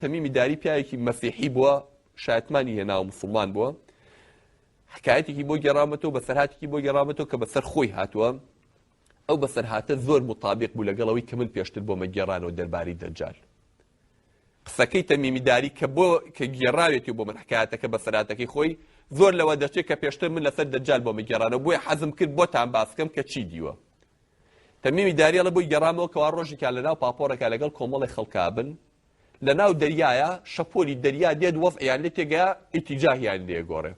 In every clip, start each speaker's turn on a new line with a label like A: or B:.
A: تەمیمی داری پیاوێکی مەسیحی بووە، شایەتمانی هێناوە موسڵمان بووە. حکایەتێکی بۆ گێڕاومەتەوە، بەسەرهاتێکی بۆ گێڕاومەتەوە کە بەسەر خۆی هاتووە. ئەو بەسەرهاتە زۆر موتابیق بوو لەگەڵ ئەوەی کە من پێشتر بۆمە گێڕانەوە دەربارەی دەجال. قسەکەی تەمیمی داری کە بۆ کە گێڕاوێتی بۆ من حکایەتەکە بەسەرهاتەکەی خۆی زۆر لەوە دەچێت کە پێشتر من لەسەر دەجال بۆمە گێڕانەوە، بۆیە حەزم کرد بۆتان باس کەم کە چی دیوە. تەمیمی داری ئەڵێ بۆی گێڕامەوە کەوا ڕۆژێکیان لەناو پاپۆڕێکا لەگەڵ کۆمەڵێک خەڵکا بن، لەناو دەریایە شەپۆلی دەریا دێت وەزعیان لێ تێگەیا ئیتیجاهیان لێ گۆڕێ.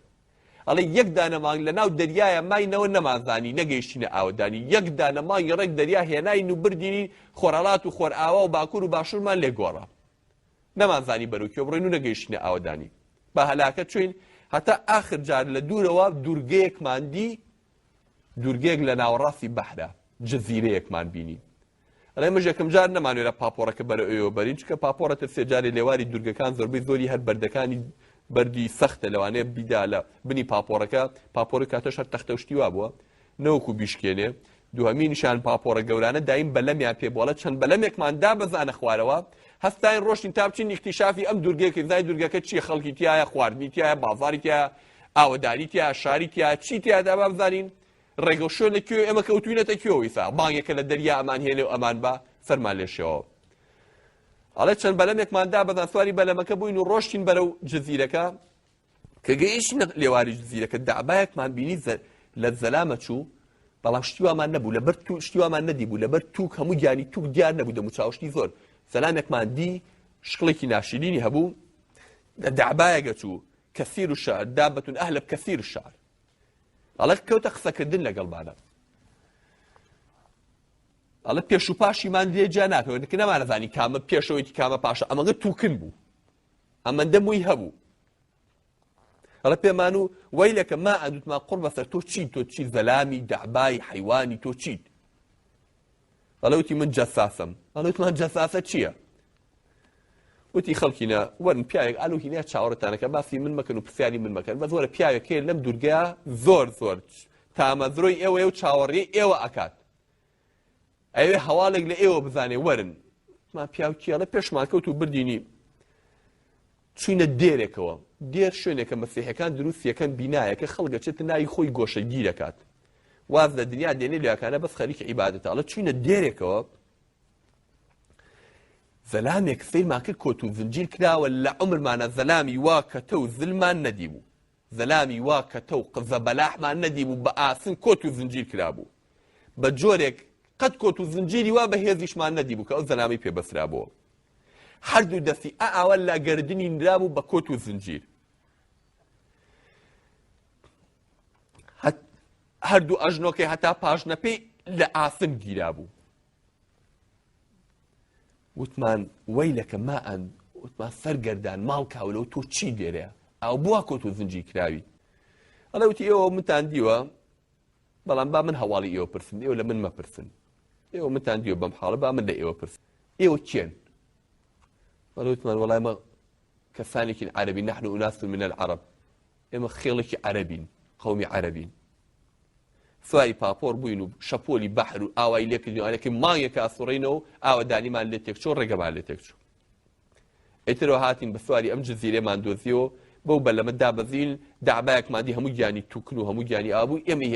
A: ئەڵێ یەک دانە مانگ لەناو دەریایە ماینەوە نەمانزانی نەگەیشتینە ئاوەدانی، یەک دانە مانگی ڕێک دەریا هێناین و بردینی خۆرهەڵات و خۆرئاوا و باکوور و باشوورمان لێ گۆڕا. نەمانزانی بەرەو کوێ بڕۆین و نەگەیشتینە ئاوەدانی. بە هەلاکەت چووین هەتا ئاخر جار لە دوورەوە دوورگەیەکمان دی، دوورگەیەک لە ناوەڕاستی بەحرا، جزیرەیەکمان بینی. ئەڵێ ئێمەش یەکەم جار نەمانوێرا پاپۆڕەکە بەرەو ئەوێوە بەرین، چونکە پاپۆڕە ترسێ جارێ لێواری دوورگەکان زۆربەی زۆری هەر بەردەکانی بەردی سەختە، لەوانەیە بیدا لە بنی پاپۆڕەکە، پاپۆڕی کاتەش هەر تەختە و شتی وا بووە، نەوەکو بیشکێنێ. دووهەمینیشیان پاپۆڕە گەورانە دایم بەلەمیان پێ بوو، ئەڵێ چەند بەلەمێکمان دابەزانە خوارەوە، هەستاین ڕۆشتین تا بچین ئیکتیشافی ئەم دوورگەیە کەین، بزانین دوورگەکە چییە، خەڵکی تیایە، خواردنی تیایە، بازاڕی تیایە، ئاوەدانی تیایە، شاری تیایە، چی تیایە تا با بزانین ڕێگە و شوێن لە کوێ، ئێمە کەوتوینەتە کوێوە ئیسا بانگێکە لە دەریا ئەمان هێنێ و ئەمان با سەرمان لێ شێوە. ئەڵێ چەند بەلەمێکمان دابەزان، سواری بەلەمەکە بووین و ڕۆشتین بەرەو جزیرەکە. کە گەیشتینە لێواری جزیرەکە دەعبایەکمان بینی لە زەلامە چوو، بەڵام شتی وامان نەبوو لەبەر تو شتی وامان نەدیبوو لەبەر توک هەموو گیانی توک دیار نەبوو دەموچاو شتی زۆر زەلامێکمان دی شکڵێکی ناشرینی هەبوو لە دەعبایەکە چوو کەسیر الشعر دابة ئەهلب کەسیر الشعر ئەڵێ کەوتە قسەکردن لەگەڵمانە ئەڵێ پێش و پاشیمان لێ جیا ناکەوێت کە نەمانەزانی کامە پێشەوەیتی کامە پاشە ئەمەگە توکن بوو ئەمەندە مووی هەبوو ئەڵێ پێمان و وەیلەکە ما ئەدوتمان قوڕ بەسەر تۆ چیت تۆ چی زەلامی دەعبای حەیوانی تۆ چیت ئەڵێ وتی من جەساسم ئەڵێ وتمان جەساسە چییە وتی خەڵکینە وەرن پیاوێک ئالو هینە چاوەڕێتانەکە باسی من مەکەن و پرسیاری من مەکەن بەس وەرە پیاوێک هەیە لەم دوورگەیە زۆر زۆر تامەزرۆی ئێوەیە و چاوەڕێی ئێوە ئەکات ئەوێ هەواڵێک لە ئێوە بزانێ وەرن ما پیاو کێڵە پێشمان کەوت و بردینی چوینە دێرێکەوە دێر شوێنێکە مەسیحەکان دروست یەکەم بینایەکە خەڵک ئەچێتە ناوی خۆی گۆشەگیر دەکات واز لە دنیا دێنێ لەکانە بەس خەریکی عیبادەتە ئەڵێ چوینە دێرێکەوە زەلامێک سەیرمان کرد کۆت و زنجیر کراوە لە عمرمانە زەلامی وا کەتە و زلمان نەدیبوو زەلامی وا کەتە و زەبەلاحمان نەدیبوو بە ئاسن کۆت و زنجیر کرابوو بە جۆرێک قەت کۆت و زنجیری وا بە هێزیشمان نەدیبوو کە ئەو زەلامەی پێ بەسرابووە هەردوو دەستی ئا ئاوا لە گەردنی نرابوو بە کۆت و زنجیر هەردوو ئەژنۆکەی هەتا پاژنەپێی لە ئاسن گیرابوو وتمان وەیلەکە ما ئەن وتمان سەرگەردان ماڵ کاولەوە تۆ چی لێرەیە ئاو بووە کۆت و زنجیر کراوی ئەڵێ وتی ئێوە منتان دیوە بەڵام با من هەواڵی ئێوە پرسم ئێوە لە من مەپرسن ئێوە منتان دیوە بەم حاڵە با من لە ئێوە پرسم ئێوە کێن ئەڵێ وتمان وەڵای مە کەسانێکین عەرەبی نحن اناس من العرب ئێمە خێڵێکی عەرەبین قەومی عەرەبین سواری پاپۆر بووین و شەپۆلی بەحر و ئاوای لێکردین ئەلەکە مانگێکە ئاسوڕینەوە و ئاوەدانیمان لێ تێکچوو ڕێگەمان لێ تێکچوو ئیترەوە هاتین بە سواری ئەم جزیرەمان دۆزیەوە بەو بەلەمە دابەزین دەعبایەکمان دی هەموو گیانی توکن و هەموو گیانی ئابوو ئێمەی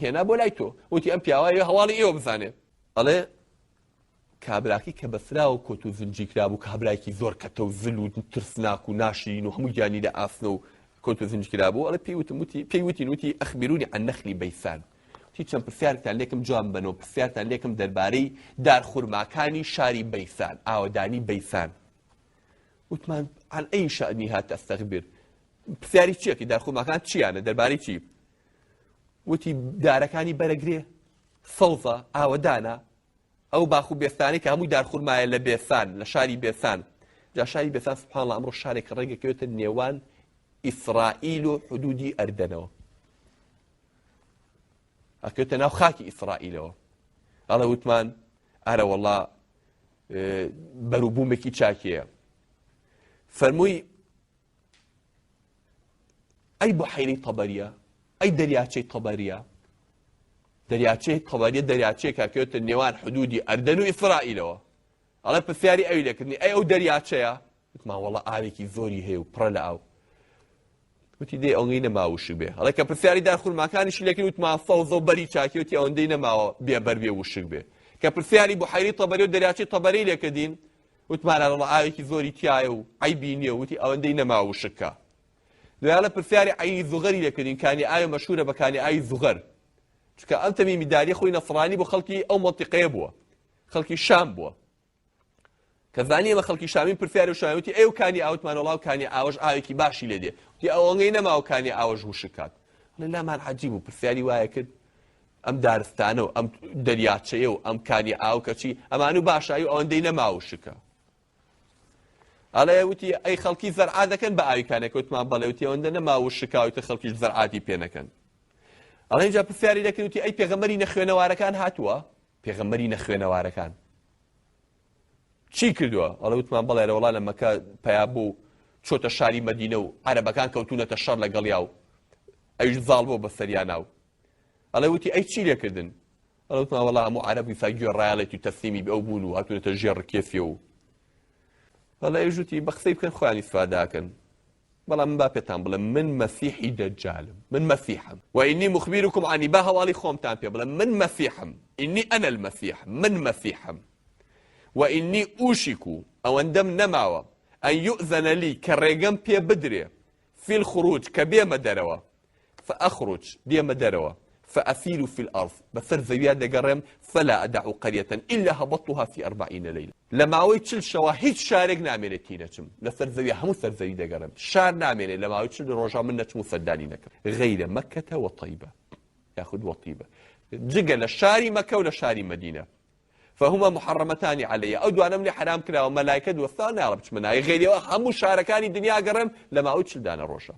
A: هێنا بۆ لای تۆ وتی ئەم پیاوە هەواڵی ئێوە بزانێ ئەڵێ کابراکی کە بەسراوە و کۆت و زنجیر کرابوو، کابرایەکی زۆر کەتە و زل و ترسناک و ناشرین و هەموو گیانی لە ئاسنە و کۆت و زنج کرابوو، ئەڵێ پێی وتم وتی پێی وتین وتی اخبرونی عن نخل بیسان وتی چەند پرسیارتان لێکم جواب بەنەوە پرسیارتان لێکم دەربارەی دار خورماکانی شاری بەیسان ئاوەدانی بەیسان وتمان عن ای شأنها تستخبر پرسیاری چیەکەی دار خورماکان چیانە دەربارەی چی وتی دارەکانی بەرەگرێ سەوزە ئاوەدانە ئەو باخ و بێستانەی کە هەمووی دارخورمایە لە بێسان، لە شاری بێسان. جا شاری بێسان سبحان اللە ئەمڕۆ شارێکە ڕێگەکەوێتە نێوان ئیسرائیل و حدودی ئەردەنەوە. ئەکەوێتە ناو خاکی ئیسرائیلەوە. ئەڵێ وتمان ئەرە وەڵا بەروبوومێکی چاکەیە. فەرمووی ئەی بحیرەی تەبەریە، ئەی دەریاچەی تەبەریە، دەریاچەی تەبەریە دەریاچەیەکە کەوێتە نێوان حدودی ئەردەن و ئیسرائیلەوە. ئەڵێ پرسیاری ئەوی لێکردنی ئەی ئەو دەریاچەیە؟ وتمان وەڵا ئاوێکی زۆری هەیە و پڕە لە ئاو. وتی دەی ئەوەندەی نەماوە وشک بێ. ئەڵێ کە پرسیاری دار خورماکانیشی لێکرد وتمان سەوزە و بەری چاکی وتی ئەوەندەی نەماوە بێ بەر بێ وشک بێ. کە پرسیاری بوحەیرەی تەبەری و دەریاچەی تەبەری لێکردین وتمان ئەڵێ ئاوێکی زۆری تیایە و عەیبی نییە وتی ئەوەندەی نەماوە وشک کا. دوای ئەڵێ پرسیاری عەینی زوغەری لێکردین کانی ئاوێ مەشهورە بە کانی ئاوی زوغەر. چونکە ئەم تەمیمی داریە خۆی نەسڕانی بۆ خەڵکی ئەو مەنتیقەیە بووە خەڵکی شام بووە. کە زانی ئێمە خەڵکی شامین پرسیاری و شامی وتی ئەو کانی ئاوتمان وەڵاو کانی ئاوەش ئاوێکی باشی لێ دێ وتی ئەوەنگەی نەماوە کانی ئاوەش وشک کات ئەڵێ لامان عەجیب بوو پرسیاری وایە کرد ئەم دارستانە و ئەم دەریاچەیە و ئەم کانی ئاو کەچی ئەمان و باشایی و ئەوەندەی نەماوە وشکە ئەڵێ وتی ئەی خەڵکی زەرعا دەکەن بە ئاوی کانەکە وتمان بەڵێ وتی ئەوەندە نەما وشکاویتە خەڵکیش زەرعاتی پێ نەکەن ئەڵێ اینجا پرسیاری دەکرد وتی ئەی پێغەمبەری نەخوێنەوارەکان هاتووە پێغەمبەری نەخوێنەوارەکان چی کردووە؟ ئەڵێ وتمان بەڵێ رەوەڵا لە مەکە پەیا بوو و چۆتە شاری مەدینە و عەرەبەکان کەوتوونەتە شەڕ لەگەڵیا و ئەویش زاڵ بووە بەسەریانا و ئەڵێ وتی ئەی چی لێکردن؟ ئەڵێ وتمان وەڵا هەموو عەرەب ئیسا گوێ ڕایەڵێتی و تەسلیمی ئەو بوون و هاتوونەتە ژێر ڕکێفیەوە و ئەڵێ ئەویش وتی بە قسەی بکەن خۆیان ئیسفاداکەن بەڵام من با پێتان بڵێم من مەسیحی دەجالم من مەسیحم و ئینی مخبیرکم عنی با هەواڵی خۆمتان پێ بڵێم من مەسیحم ئینی ئەنە المەسیح من مەسیحم و ئینی ئوشیکو ئەوەندەم نەماوە ئەن یؤذن لی کە ڕێگەم پێ بدرێ فی الخروج کە بێمە دەرەوە فأخرج دێمە دەرەوە فأسير في الأرض بەسەر زەویا دەگەڕێم فلا أدع قرية إلا هبطتها في أربعين ليلة لە ماوەی چل شەوە هیچ شارێک نامێنێت تی نەچم لەسەر زەویا هەموو سەر زەوی دەگەڕێم شار نامێنێت لە ماوەی چل ڕۆژا من نەچم و سەردانی نەکەم غير مكة وطيبة یاخود وطيبة جگە لە شاری مەکە و لە شاری مەدینە فهما محرمتان علی ئەو دوانەم لێ حەرام کراوە مەلایکەت وەستاوە نایەڵێ بچمە ناوی غەیری ئەوە هەموو شارەکانی دنیا گەڕێم لە ماوەی چل دانە ڕۆژە.